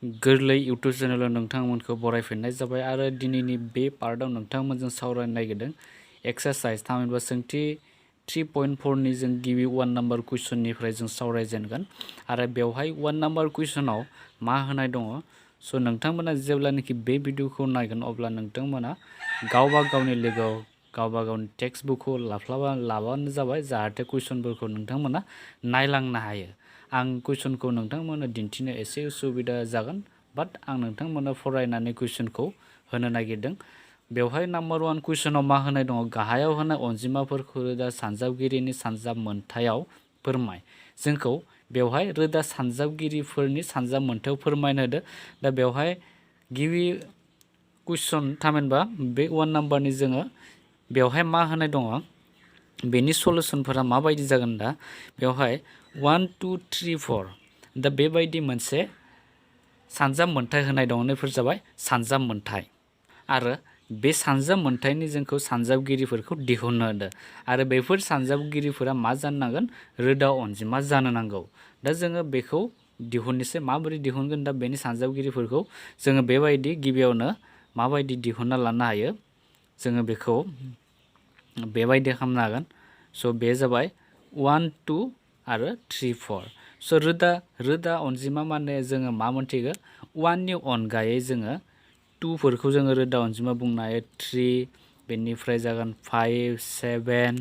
गोरलै इउटुब चेनेलाव नोंथांमोनखौ बरायफिननाय जाबाय आरो दिनैनि बे पार्टआव नोंथांमोनजों सावरायनो नागिरदों एक्सारसाइज थामहिनबा सोंथि 3.4 नि जों गिबि 1 नाम्बार कुइसननिफ्राय जों सावरायजेनगोन आरो बेवहाय 1 नाम्बार कुइसनाव मा होनाय दङ स' नोंथांमोना जेब्लानोखि बे भिडिअखौ नायगोन अब्ला नोंथांमोना गावबा गावनि लोगोआव गावबा गावनि टेक्स्ट बुकखौ लाबानो जाबाय जाहाथे कुइसनफोरखौ नोंथांमोना नायलांनो हायो आं कुइसनखौ नोंथांमोननो दिन्थिनो एसे उसुबिदा जागोन बाट आं नोंथांमोननो फरायनानै कुइसनखौ होनो नागिरदों बेवहाय नाम्बार 1 कुइसनाव मा होनाय दङ गाहायाव होनाय अनजिमाफोरखौ रोदा सानजाबगिरिनि सानजाब मोन्थायाव फोरमाय जोंखौ बेवहाय रोदा सानजाबगिरिफोरनि सानजाब मोन्थायाव फोरमायनो होदो दा बेवहाय गिबि कुइसन थामहिनबा बे 1 नाम्बारनि जोङो बेवहाय मा होनाय दङ बेनि सलुसनफोरा माबायदि जागोन दा बेवहाय 1 2 3 4 दा बेबायदि मोनसे सानजाब मोन्थाय होनाय दङ बेफोर जाबाय सानजाब मोन्थाय आरो बे सानजाब मोन्थायनि जोंखौ सानजाबगिरिफोरखौ दिहुननो होदो आरो बेफोर सानजाबगिरिफोरा मा जानो नांगोन रोदा अनजिमा जानो नांगौ दा जोङो बेखौ दिहुननोसै माबोरै दिहुनगोन दा बेनि सानजाबगिरिफोरखौ जोङो बेबायदि गिबियावनो माबायदि दिहुनना लानो हायो जोङो बेखौ बेबायदि खालामनो हागोन स' बे जाबाय 1 2 आरो 3 4 स' रोदा अनजिमा माने जोङो मा मोनथिगो 1 नि अनगायै जोङो 2 फोरखौ जोङो रोदा अनजिमा बुंनो हायो 3 बेनिफ्राय जागोन 5 7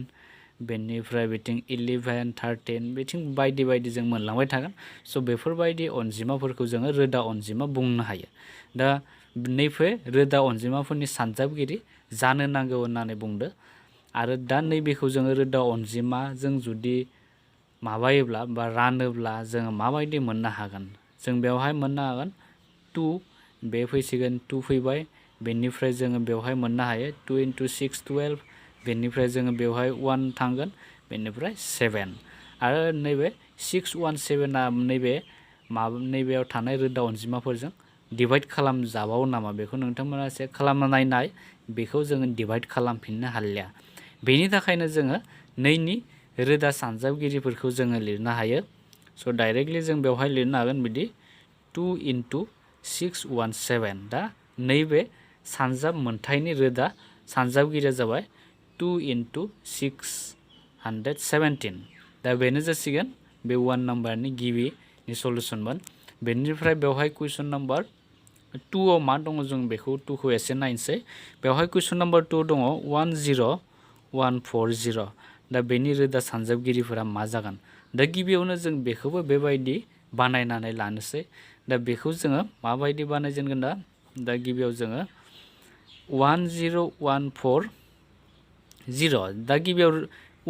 बेनिफ्राय बिथिं 11 13 बिथिं बायदि बायदि जों मोनलांबाय थागोन स' बेफोरबायदि अनजिमाफोरखौ जोङो रोदा अनजिमा बुंनो हायो दा नैफोर रोदा अनजिमाफोरनि सानजाबगिरि जानो नांगौ होननानै बुंदो आरो दा नैबेखौ जोङो रोदा अनजिमाजों जुदि माबायोब्ला बा रानोब्ला जोङो माबायदि मोननो हागोन जों बेवहाय मोननो हागोन 2 बे फैसिगोन 2 फैबाय बेनिफ्राय जोङो बेवहाय मोननो हायो 2 × 6 12 बेनिफ्राय जोङो बेवहाय 1 थांगोन बेनिफ्राय 7 आरो नैबे 6 1 7 आ नैबेयाव थानाय रोदा अनजिमाफोरजों डिभाइड खालामजाबावो नामा बेखौ नोंथांमोना चेक खालामना नायनाय बेखौ जोङो डिभाइड खालामफिननो हालिया बेनि थाखायनो जोङो नैनि रोदा सानजाबगिरिफोरखौ जोङो लिरनो हायो स' डाइरेक्टलि जों बेवहाय लिरनो हागोन बिदि 2 × 6 1 7 दा नैबे सानजाब मोन्थायनि रोदा सानजाबगिरिया जाबाय 2 × 617 दा बेनो जासिगोन बे 1 नाम्बारनि गिबिनि सलुसनमोन बेनिफ्राय बेवहाय कुइसन नाम्बार 2 आव मा दङ जों बेखौ 2 खौ एसे नायनोसै बेवहाय कुइसन नाम्बार 2 दङ 10140 दा बेनि रोदा सानजाबगिरिफोरा मा जागोन दा गिबियावनो जों बेखौबो बेबायदि बानायनानै लानोसै दा बेखौ जोङो माबायदि बानायजेनगोन दा गिबियाव जोङो 10140 दा गिबियाव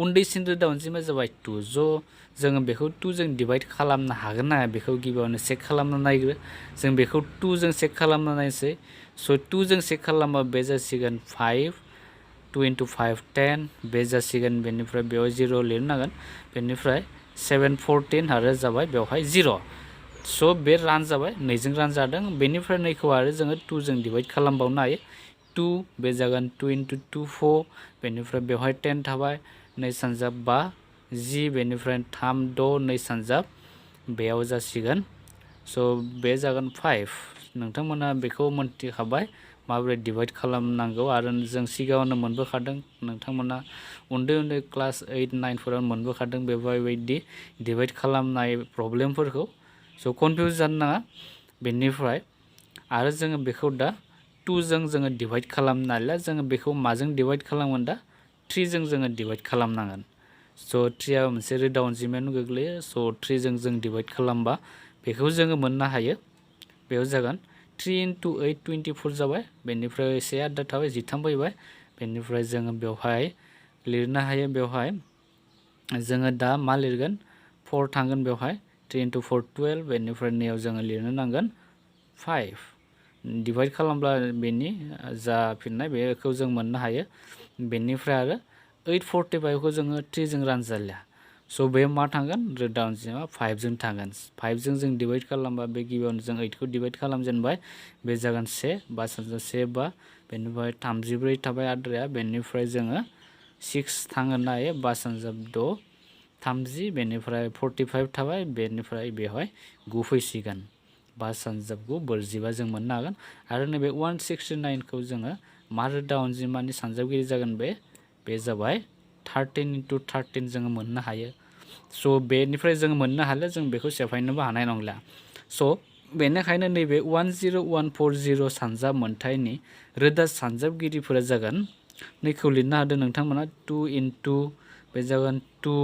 उन्दैसिन रोदा अनजिमाया जाबाय 2 जोङो बेखौ 2 जों डिभाइड खालामनो हागोन ना बेखौ गिबियावनो चेक खालामना नायग्रो जों बेखौ 2 जों चेक खालामना नायसै स' 2 जों चेक खालामबा बे जासिगोन 5 2 × 5 10 बे जासिगोन बेनिफ्राय बेयाव 0 लिरनांगोन बेनिफ्राय 7 14 आरो जाबाय बेवहाय 0 स' बे रानजाबाय 2 जों रानजादों बेनिफ्राय नैखौ आरो जोङो 2 जों डिभाइड खालामबावनो हायो 2 बे जागोन 2 × 2 4 बेनिफ्राय बेवहाय 10 थाबाय 2 सानजाब 5 10 बेनिफ्राय 3 6 2 सानजाब बेयाव जासिगोन स' बे जागोन 5 नोंथांमोना बेखौ मोनथिखाबाय माबोरै डिभाइड खालामनांगौ आरो जों सिगाङावनो मोनबोखादों नोंथांमोना उन्दै क्लास 8 9 फोराव मोनबोखादों बेबायदि डिभाइड खालामनाय प्रब्लेमफोरखौ स' कनफिउस जानो नाङा बेनिफ्राय आरो जोङो बेखौ दा 2 जों जोङो डिभाइड खालामनो हालिया जोङो बेखौ माजों डिभाइड खालामगोन दा 3 जों जोङो डिभाइड खालामनांगोन स' 3 आ मोनसे रोदा अनजिमायानो गोग्लैयो स' 3 जों जों डिभाइड खालामबा बेखौ जोङो मोननो हायो बेयाव जागोन 3 × 8 24 जाबाय बेनिफ्राय एसे आद्रा थाबाय 13 फैबाय बेनिफ्राय जोङो बेवहाय लिरनो हायो बेवहाय जोङो दा मा लिरगोन 4 थांगोन बेवहाय 3 × 4 12 बेनिफ्राय नैयाव जोङो लिरनो नांगोन 5 डिभाइड खालामब्ला बेनि जाफिननाय बेखौ जों मोननो हायो बेनिफ्राय आरो 845 खौ जोङो 3 जों रानजालिया स' बे मा थांगोन रोदा अनजिमा 5 जों थांगोन 5 जों जों डिभाइड खालामबा बे गिबियावनो जों 8 खौ डिभाइड खालामजेनबाय बे जागोन 1 5 1 5 बेनिफ्राय 34 थाबाय आद्राया बेनिफ्राय जोङो 6 थांहोनो हायो 5 6 30 बेनिफ्राय 45 थाबाय बेनिफ्राय बेवहाय 9 फैसिगोन बा सानजाबखौ बोरजिबा जों मोननो हागोन आरो नैबे 169 खौ जोङो मा रोदा अनजिमानि सानजाबगिरि जागोन बे जाबाय 13 into 13 जोङो मोननो हायो स' बेनिफ्राय जों मोननो हाले जों बेखौ सेफायनोबो हानाय नंला स' बेनिखायनो नैबे 10140 सानजाब मोन्थायनि रोदा सानजाबगिरिफोरा जागोन नैखौ लिरनो हादों नोंथांमोना 2 into बे जागोन 2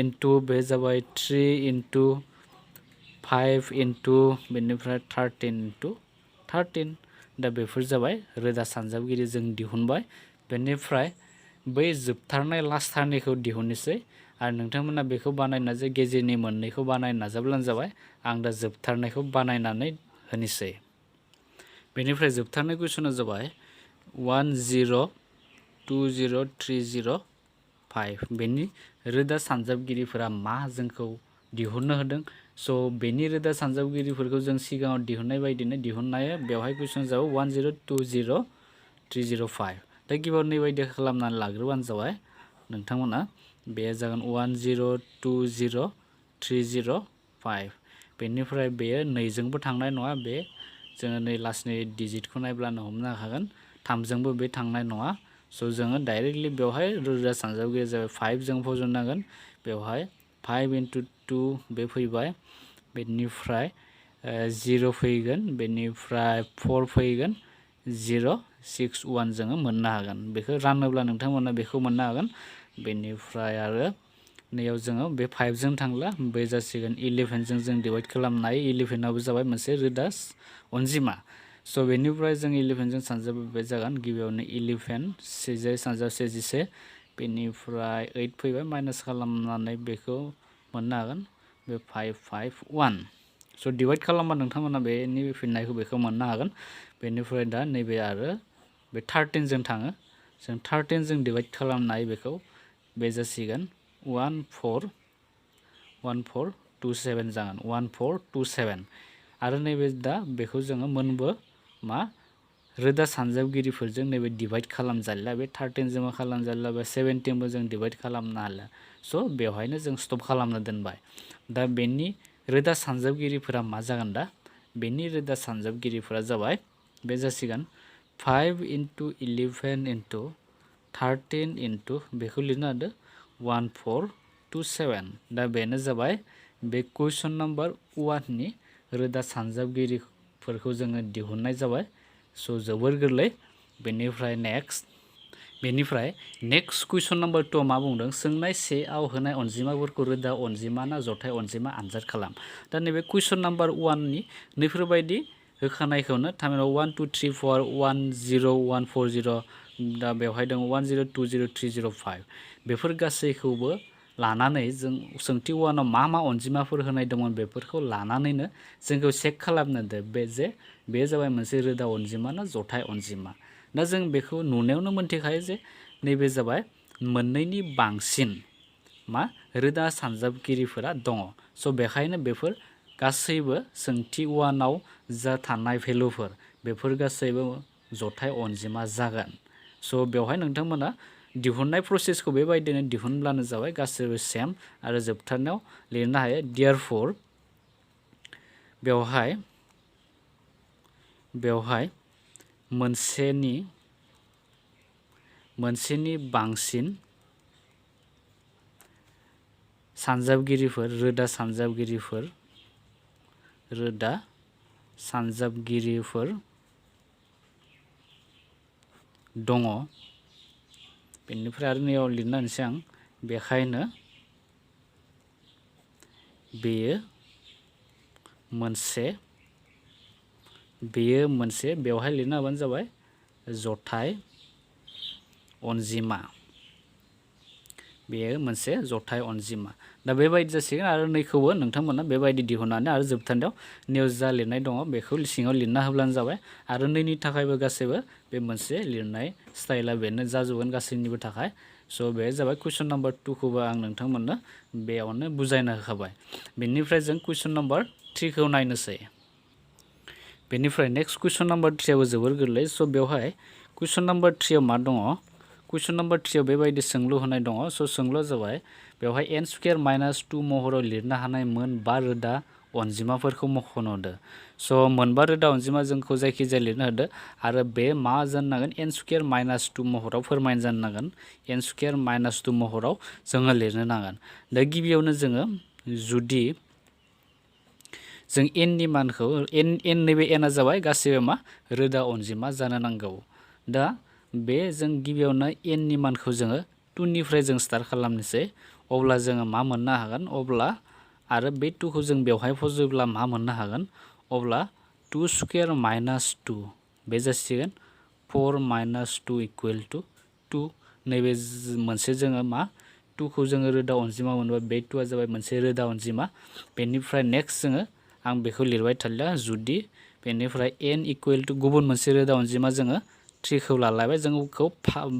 into बे जाबाय 3 into 5 into बेनिफ्राय 13 into 13 दा बेफोर जाबाय रोदा सानजाबगिरि जों दिहुनबाय बेनिफ्राय बै जोबथारनाय लास्टथारनिखौ दिहुननोसै आरो नोंथांमोना बेखौ बानायना जे गेजेरनि मोननैखौ बानायनो नाजाब्लानो जाबाय आं दा जोबथारनायखौ बानायनानै होनोसै बेनिफ्राय जोबथारनाय कुइसना जाबाय 1020305 बेनि रोदा सानजाबगिरिफोरा मा जोंखौ दिहुननो होदों स' बेनि रोदा सानजाबगिरिफोरखौ जों सिगाङाव दिहुननाय बायदिनो दिहुननाया बेवहाय कुइसन जाबाय 1020305 दा गिबियाव नैबायदि खालामनानै लाग्रोबानो जाबाय नोंथांमोना बे जागोन 1020305 बेनिफ्राय बेयो नैजोंबो थांनाय नङा बे जोङो नै लास्टनि डिजिटखौ नायब्लानो हमनो हागोन 3जोंबो बे थांनाय नङा स' जोङो डाइरेक्टलि बेवहाय रोदा सानजाबगिरि जाबाय 5 जों फज'नांगोन बेवहाय 5 into 2 बे फैबाय बेनिफ्राय 0 फैगोन बेनिफ्राय 4 फैगोन 0 6 1 जोङो मोननो हागोन बेखौ रानोब्ला नोंथांमोना बेखौ मोननो हागोन बेनिफ्राय आरो नैयाव जोङो बे 5 जों थांला बे जासिगोन 11 जों डिभाइड खालामनो हायो 11 आबो जाबाय मोनसे रोदा अनजिमा स' बेनिफ्राय जों 11 जों सानजाब बे जागोन गिबियावनो 11 सेजै सानजाब 11 बेनिफ्राय 8 फैबाय माइनास खालामनानै बेखौ मोननो हागोन बे 551 स' डिभाइड खालामबा नोंथांमोना बेनि फिननायखौ बेखौ मोननो हागोन बेनिफ्राय दा नैबे आरो बे 13 जों थाङो जों 13 जों डिभाइड खालामनो हायो बेखौ बे जासिगोन 1427 जागोन 1427 आरो नैबे दा बेखौ जोङो मोनबो मा रोदा सानजाबगिरिफोरजों नैबे डिभाइड खालामजालिया बे 13 जोंबो खालामजालिया बे 17 बो जों डिभाइड खालामनो हाला स' बेवहायनो जों स्टप खालामना दोनबाय दा बेनि रोदा सानजाबगिरिफोरा मा जागोन दा बेनि रोदा सानजाबगिरिफोरा जाबाय बे जासिगोन 5 into 11 into 13 into बेखौ लिरनो हादो 1427 दा बेनो जाबाय बे कुइसन नाम्बार 1 नि रोदा सानजाबगिरिफोरखौ जोङो दिहुननाय जाबाय स' जोबोर गोरलै बेनिफ्राय नेक्स्ट कुइसन नाम्बार 2 मा बुंदों सोंनाय 1 आव होनाय अनजिमाफोरखौ रोदा अनजिमा ना जथाय अनजिमा आनजाद खालाम दा नैबे कुइसन नाम्बार 1 नि नैफोरबायदि होखानायखौनो थारमाने 1 2 3 4 1 0 1 4 0 दा बेवहाय दं 1020305 बेफोर गासैखौबो लानानै जों सोंथि 1 आव मा अनजिमाफोर होनाय दंमोन बेफोरखौ लानानैनो जोंखौ चेक खालामनो दे बे जाबाय मोनसे रोदा अनजिमा ना जथाय अनजिमा दा जों बेखौ नुनायावनो मोनथिखायो जे नैबे जाबाय मोननैनि बांसिन मा रोदा सानजाबगिरिफोरा दङ स' बेखायनो बेफोर गासैबो सोंथि 1 आव जा थानाय भेलुफोर बेफोर गासैबो जथाय अनजिमा जागोन स' बेवहाय नोंथांमोना दिहुननाय प्रसेसखौ बेबायदिनो दिहुनब्लानो जाबाय गासैबो सेम आरो जोबथारनायाव लिरनो हायो देयारफर बेवहाय मोनसेनि बांसिन सानजाबगिरिफोर रोदा सानजाबगिरिफोर दङ बेनिफ्राय आरो नैयाव लिरना होनोसै आं बेखायनो बेयो मोनसे बेवहाय लिरना होबानो जाबाय जथाय अनजिमा बेयो मोनसे जथाय अनजिमा दा बेबायदि जासिगोन आरो नैखौबो नोंथांमोना बेबायदि दिहुननानै आरो जोबथारनायाव निउस जा लिरनाय दङ बेखौ सिङाव लिरना होब्लानो जाबाय आरो नैनि थाखायबो गासैबो बे मोनसे लिरनाय स्टाइला बेनो जाजोबगोन गासैनिबो थाखाय स' बे जाबाय कुइसन नाम्बार 2 खौबो आं नोंथांमोननो बेयावनो बुजायना होखाबाय बेनिफ्राय जों कुइसन नाम्बार 3 खौ नायनोसै बेनिफ्राय नेक्स्ट कुइसन नाम्बार 3 आबो जोबोर गोरलै स' बेवहाय कुइसन नाम्बार 3 आव मा दङ कुइसन नाम्बार 3 आव बेबायदि सोंलु होनाय दङ स' सोंलुआ जाबाय बेवहाय n² - 2 महराव लिरनो हानाय मोन 5 रोदा अनजिमाफोरखौ मख'नो होदो स' मोनबा रोदा अनजिमा जोंखौ जायखिजाया लिरनो होदो आरो बे मा जानांगोन n स्क्वायर माइनास 2 महराव फोरमायनो जानांगोन n स्क्वायर माइनास 2 महराव जोङो लिरनो नांगोन दा गिबियावनो जोङो जुदि जों n नि मानखौ n नैबे n आ जाबाय गासैबो मा रोदा अनजिमा जानो नांगौ दा बे जों गिबियावनो n नि मानखौ जोङो 2 निफ्राय जों स्टार्ट खालामनोसै अब्ला जोङो मा मोननो हागोन अब्ला आरो बे 2 खौ जों बेवहाय फजोब्ला मा मोननो हागोन अब्ला 2 स्क्वायर माइनास 2 बे जासिगोन 4 माइनास 2 इक्वल टु 2 नैबे मोनसे जोङो मा 2 खौ जोङो रोदा अनजिमा मोनबा बे 2 आ जाबाय मोनसे रोदा अनजिमा बेनिफ्राय नेक्स्ट जोङो आं बेखौ लिरबाय थालिया जुदि बेनिफ्राय n इक्वल टु गुबुन मोनसे रोदा अनजिमा जोङो 3 खौ लालायबाय जोंखौ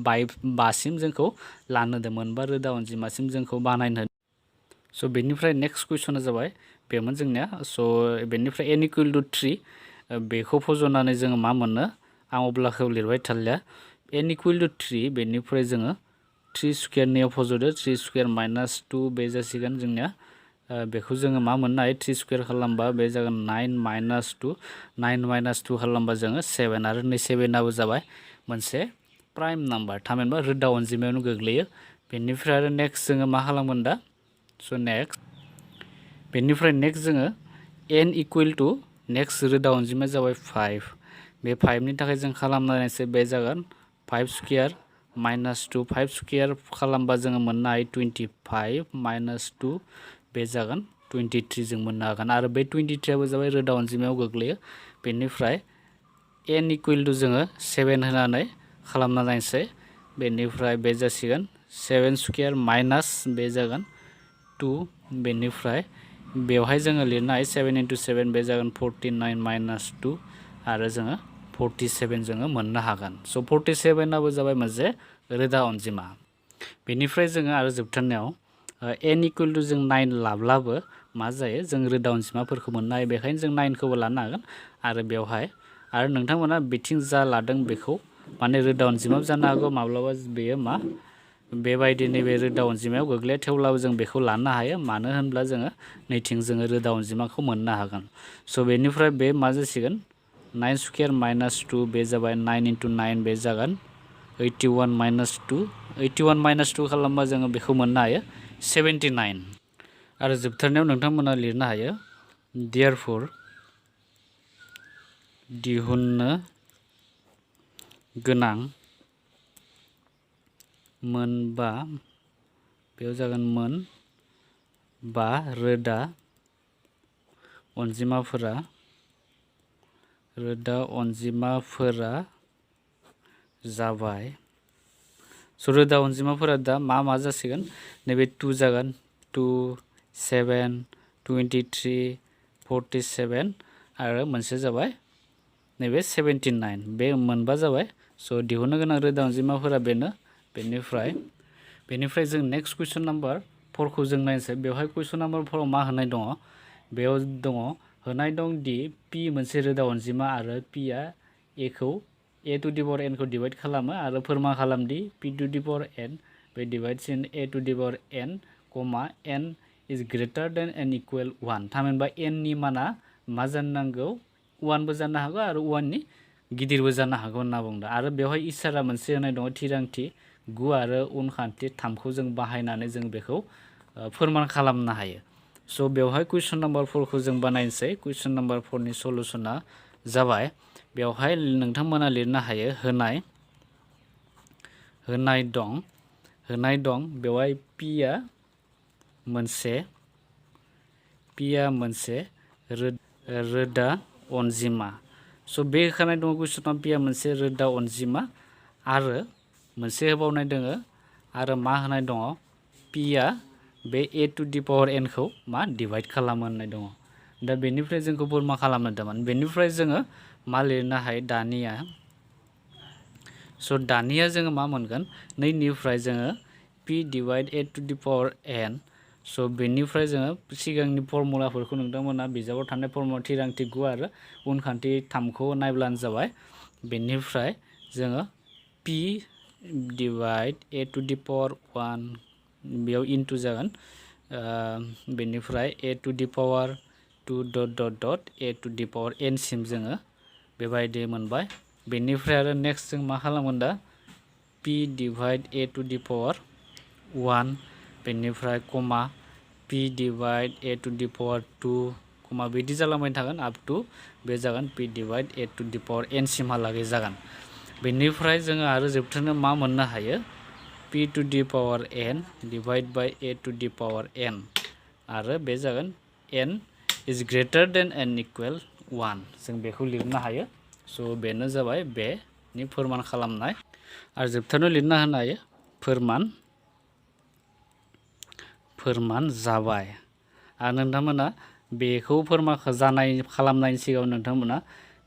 5 सिम जोंखौ लानो होदों मोनबा रोदा अनजिमासिम जोंखौ बानायनो स' बेनिफ्राय नेक्स्ट कुइसना जाबाय बेमोन जोंनिया स' बेनिफ्राय n इक्वल टु 3 बेखौ फज'नानै जोङो मा मोनो आं अब्लाखौ लिरबाय थालिया n इक्वल टु 3 बेनिफ्राय जोङो 3 स्क्वायर नियाव फज'दो 3 स्क्वायर माइनास 2 बे जासिगोन जोंनिया बेखौ जोङो मा मोननो हायो 3 स्क्वायर खालामबा बे जागोन 9 माइनास 2 9 माइनास 2 खालामबा जोङो 7 आरो नै 7आबो जाबाय मोनसे प्राइम नाम्बार थामहिनबा रोदा अनजिमायावनो गोग्लैयो बेनिफ्राय आरो नेक्स्ट जोङो मा खालामगोन दा स' नेक्स्ट बेनिफ्राय नेक्स्ट जोङो n इक्वल टु नेक्स्ट रोदा अनजिमाया जाबाय 5 बे 5 नि थाखाय जों खालामनायसै बे जागोन 5 स्क्वायर माइनास 2 5 स्क्वायर खालामबा जोङो मोननो हायो 25 माइनास 2 बे जागोन 23 जों मोननो हागोन आरो बे 23 आबो जाबाय रोदा अनजिमायाव गोग्लैयो बेनिफ्राय n इक्वल टु जोङो 7 होनानै खालामना नायनोसै बेनिफ्राय बे जासिगोन 7 स्क्वायर माइनास बे जागोन 2 बेनिफ्राय बेवहाय जोङो लिरनो हायो 7 into 7 बे जागोन 49 माइनास 2 आरो जोङो 47 जोङो मोननो हागोन स' 47 आबो जाबाय मोनसे रोदा अनजिमा बेनिफ्राय जोङो आरो जोबथारनायाव n इक्वल टु जों 9 लाब्लाबो मा जायो जों रोदा अनजिमाफोरखौ मोननो हायो बेखायनो जों 9 खौबो लानो हागोन आरो बेवहाय आरो नोंथांमोना बिथिं जा लादों बेखौ माने रोदा अनजिमाबो जानो हागौ माब्लाबा बेयो मा बेबायदि नैबे रोदा अनजिमायाव गोग्लैया थेवब्लाबो जों बेखौ लानो हायो मानो होनब्ला जोङो नैथिं जोङो रोदा अनजिमाखौ मोननो हागोन स' बेनिफ्राय बे मा जासिगोन 9 स्क्वायर माइनास 2 बे जाबाय 9 into 9 बे जागोन 81 माइनास 2 81 माइनास 2 खालामबा जोङो बेखौ मोननो हायो 79 आरो जोबथारनायाव नोंथांमोना लिरनो हायो देयारफोर दिहुननो गोनां मोनबा बेयाव जागोन मोनबा रोदा अनजिमाफोरा जाबाय स' रोदा अनजिमाफोरा दा मा जासिगोन नैबे 2 जागोन 2 7 23 47 आरो मोनसे जाबाय नैबे 79 बे मोनबा जाबाय स' दिहुननो गोनां रोदा अनजिमाफोरा बेनो बेनिफ्राय जों नेक्स्ट कुइसन नाम्बार 4 खौ जों नायनोसै बेवहाय कुइसन नाम्बार 4 आव मा होनाय दङ बेयाव दङ होनाय दं दि p मोनसे रोदा अनजिमा आरो p आ a खौ a to the power n खौ डिवाइड खालामो आरो फोरमान खालामदि p to the power n बे divides in a to the power n कमा n इज ग्रेटार देन n इक्वल 1 थामहिनबा n नि माना मा जानो नांगौ 1 बो जानो हागौ आरो 1 नि गिदिरबो जानो हागौ होनना बुंदों आरो बेवहाय इसारा मोनसे होनाय दङ थिरांथि 9 आरो उनखान्थि 3 खौ जों बाहायनानै जों बेखौ फोरमान खालामनो हायो स' बेवहाय कुइसन नाम्बार 4 खौ जों बानायनोसै कुइसन नाम्बार 4 नि सलुसना जाबाय बेवहाय नोंथांमोना लिरनो हायो होनाय दं बेवहाय p आ मोनसे रोदा अनजिमा स' बे होखानाय दङ कुइसनाव p आ मोनसे रोदा अनजिमा आरो मोनसे होबावनाय दोङो आरो मा होनाय दङ p आ बे a to the power n खौ मा डिवाइड खालामो होननाय दङ दा बेनिफ्राय जोंखौ फोरमान खालामनो होदोंमोन बेनिफ्राय जोङो मा लिरनो हायो दानिया स' दानिया जोङो मा मोनगोन 2 निफ्राय जोङो p divide a to the power n स' बेनिफ्राय जोङो सिगांनि फर्मुलाफोरखौ नोंथांमोना बिजाबाव थानाय फर्मुला थिरांथि 9 आरो उनखान्थि 3 खौ नायब्लानो जाबाय बेनिफ्राय जोङो p divide a to the power 1 बेयाव इनटु जागोन बेनिफ्राय a to the power 2 dot dot dot a to the power n सिम जोङो बेबायदि मोनबाय बेनिफ्राय आरो नेक्स्ट जों मा खालामगोन दा p divide a to the power 1 बेनिफ्राय कमा p divide a to the power 2 कमा बिदि जालांबाय थागोन अप टू बे जागोन p divide a to the power n सिमहालागै जागोन बेनिफ्राय जोङो आरो जोबथारनो मा मोननो हायो p to the power n divide by a to the power n आरो बे जागोन n is greater than n equal 1 जों बेखौ लिरनो हायो स' बेनो जाबाय बेनि फोरमान खालामनाय आरो जोबथारनो लिरना होनो हायो फोरमान जाबाय आरो नोंथांमोना बेखौ फोरमान जानाय खालामनायनि सिगां नोंथांमोना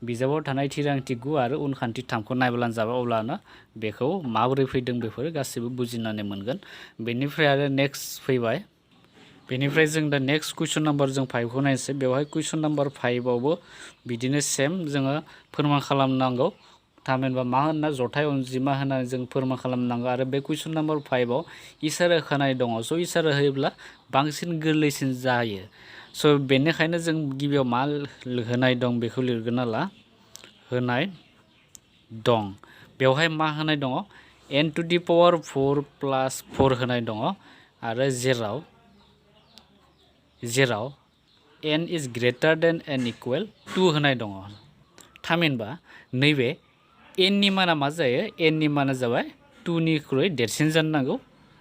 बिजाबाव थानाय थिरांथि 9 आरो उनखान्थि 3 खौ नायब्लानो जाबाय अब्लानो बेखौ माबोरै फैदों बेफोर गासैबो बुजिनानै मोनगोन बेनिफ्राय आरो नेक्स्ट फैबाय बेनिफ्राय जों दा नेक्स्ट कुइसन नाम्बार जों 5 खौ नायनोसै बेवहाय कुइसन नाम्बार 5 आवबो बिदिनो सेम जोङो फोरमान खालामनांगौ थामहिनबा मा होनना जथाय अनजिमा होननानै जों फोरमान खालामनांगौ आरो बे कुइसन नाम्बार 5 आव इसारा होखानाय दङ स' इसारा होयोब्ला बांसिन गोरलैसिन जायो स' बेनिखायनो जों गिबियाव मा होनाय दं बेखौ लिरगोन ला होनाय दं बेवहाय मा होनाय दङ n to the power 4 plus 4 होनाय दङ आरो जेराव n is greater than n equal 2 होनाय दङ थामहिनबा नैबे n नि माना मा जायो n नि माना जाबाय 2 निख्रुइ देरसिन जानो नांगौ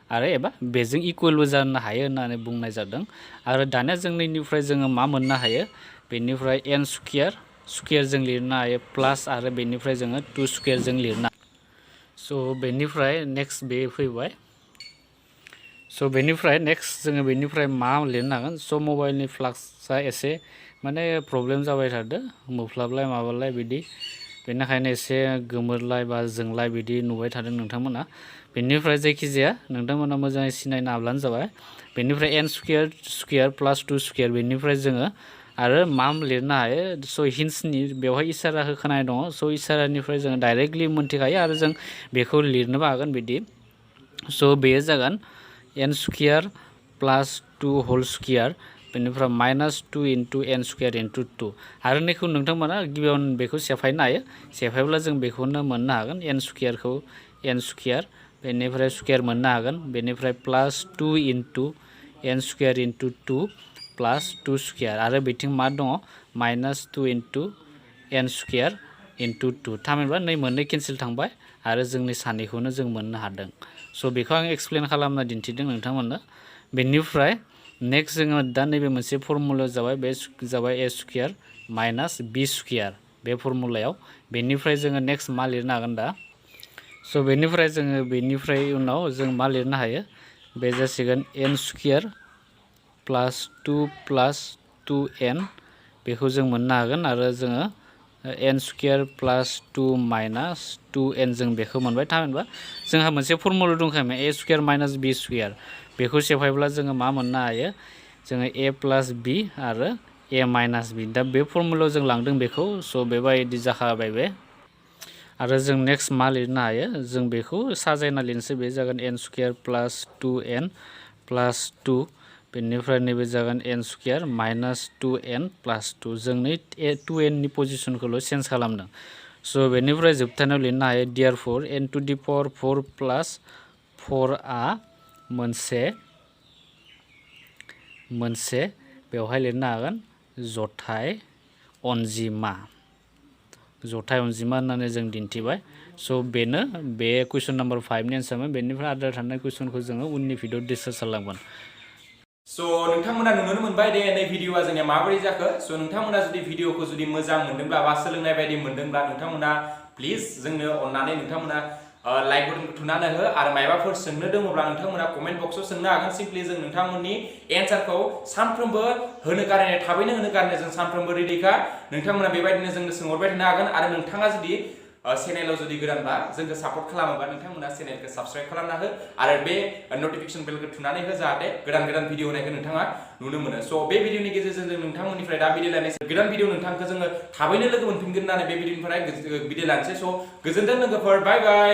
आरो एबा बेजों इकुवेलबो जानो हायो होननानै बुंनाय जादों आरो दानिया जों नैनिफ्राय जोङो मा मोननो हायो बेनिफ्राय n स्क्वायर जों लिरनो हायो प्लास आरो बेनिफ्राय जोङो 2 स्क्वायर जों लिरनो स' बेनिफ्राय नेक्स्ट बे फैबाय स' बेनिफ्राय नेक्स्ट जोङो बेनिफ्राय मा लिरनो हागोन स' मबाइलनि फ्लाक्सआ एसे माने प्रब्लेम जाबाय थादों मोफ्लाबलाय माबालाय बिदि बेनिखायनो एसे गोमोरलाय बा जोंलाय बिदि नुबाय थादों नोंथांमोना बेनिफ्राय जायखिजाया नोंथांमोना मोजाङै सिनायनो हाब्लानो जाबाय बेनिफ्राय n स्क्वायर प्लास 2 स्क्वायर बेनिफ्राय जोङो आरो मा लिरनो हायो स' हिन्ट्सनि बेवहाय इसारा होखानाय दङ स' इसारानिफ्राय जोङो डाइरेक्टलि मोन्थिखायो आरो जों बेखौ लिरनोबो हागोन बिदि स' बेयो जागोन n स्क्वायर प्लास 2 होल स्क्वायर बेनिफ्राय minus 2 into n square into 2 आरो नैखौ नोंथांमोना गिबियाव बेखौ सेफायनो हायो सेफायब्ला जों बेखौनो मोननो हागोन n स्क्वायरखौ n स्क्वायर बेनिफ्राय स्क्वायर मोननो हागोन बेनिफ्राय प्लास 2 इन्टु n स्क्वायर इन्टु 2 प्लास 2 स्क्वायर आरो बिथिं मा दङ minus 2 into n square into 2 थामहिनबा नै मोननै केन्सेल थांबाय आरो जोंनि सानैखौनो जों मोननो हादों स' बेखौ आं एक्सप्लेन खालामना दिन्थिदों नोंथांमोननो बेनिफ्राय नेक्स्ट जोङो दा नैबे मोनसे फर्मुला जाबाय बे जाबाय a square minus b square बे फर्मुलायाव बेनिफ्राय जोङो नेक्स्ट मा लिरनो हागोन दा स' बेनिफ्राय जोङो बेनिफ्राय उनाव जों मा लिरनो हायो बे जासिगोन n स्क्वायर प्लास 2n बेखौ जों मोननो हागोन आरो जोङो n स्क्वायर प्लास 2 माइनास 2n जों बेखौ मोनबाय थामहिनबा जोंहा मोनसे फर्मुला दंखायोमोन a square minus b square बेखौ सेफायब्ला जोङो मा मोननो हायो जोङो a प्लास b आरो a माइनास b दा बे फर्मुलायाव जों लांदों बेखौ स' बेबायदि जाखाबाय बे आरो जों नेक्स्ट मा लिरनो हायो जों बेखौ साजायना लिरनोसै बे जागोन n स्क्वायर प्लास 2n प्लास 2 बेनिफ्राय नैबे जागोन n स्क्वायर माइनास 2n प्लास 2 जों नै 2n नि पजिसनखौल' चेन्ज खालामदों स' बेनिफ्राय जोबथानायाव लिरनो हायो देयारफर n टु दि पावार 4 प्लास 4आ मोनसे बेवहाय लिरनो हागोन जथाय अनजिमा होननानै जों दिन्थिबाय स' बेनो बे कुइसन नाम्बार 5 नि एन्सारमोन बेनिफ्राय आद्रा थानाय कुइसनखौ जोङो उननि भिडिअ डिसकास खालामगोन स' नोंथांमोना नुनो मोनबाय दे नै भिडिअआ जोंनिया माबोरै जाखो स' नोंथांमोना जुदि भिडिअखौ जुदि मोजां मोनदोंब्ला बा सोलोंनाय बायदि मोनदोंब्ला नोंथांमोना प्लिज जोंनो अननानै नोंथांमोना लाइक बटनखौ थुनानै हो आरो मायबाफोर सोंनो दङब्ला नोंथांमोना कमेन्ट बक्सआव सोंनो हागोन सिम्पलि जों नोंथांमोननि एन्सारखौ सानफ्रोमबो होनो गारनाय थाबैनो होनो गारनाय जों सानफ्रोमबो रेडिखा नोंथांमोना बेबायदिनो जोंनो सोंहरबाय थानो हागोन आरो नोंथाङा जुदि चेनेलाव जुदि गोदानबा जोंखौ सापर्ट खालामोबा नोंथांमोना चेनेलखौ साबस्क्राइब खालामना हो आरो बे नटिफिकेसन बेलखौ थुनानै हो जाहाथे गोदान भिडिअ होनायखौ नोंथाङा नुनो मोनो स' बे भिडिअनि गेजेरजों जों नोंथांमोननिफ्राय दा बिदाय लानोसै गोदान भिडिअ नोंथांखौ जोङो थाबैनो लोगो मोनफिनगोन होननानै बे भिडिअनिफ्राय बिदाय लानोसै स' गोजोनथों लोगोफोर बाय बाय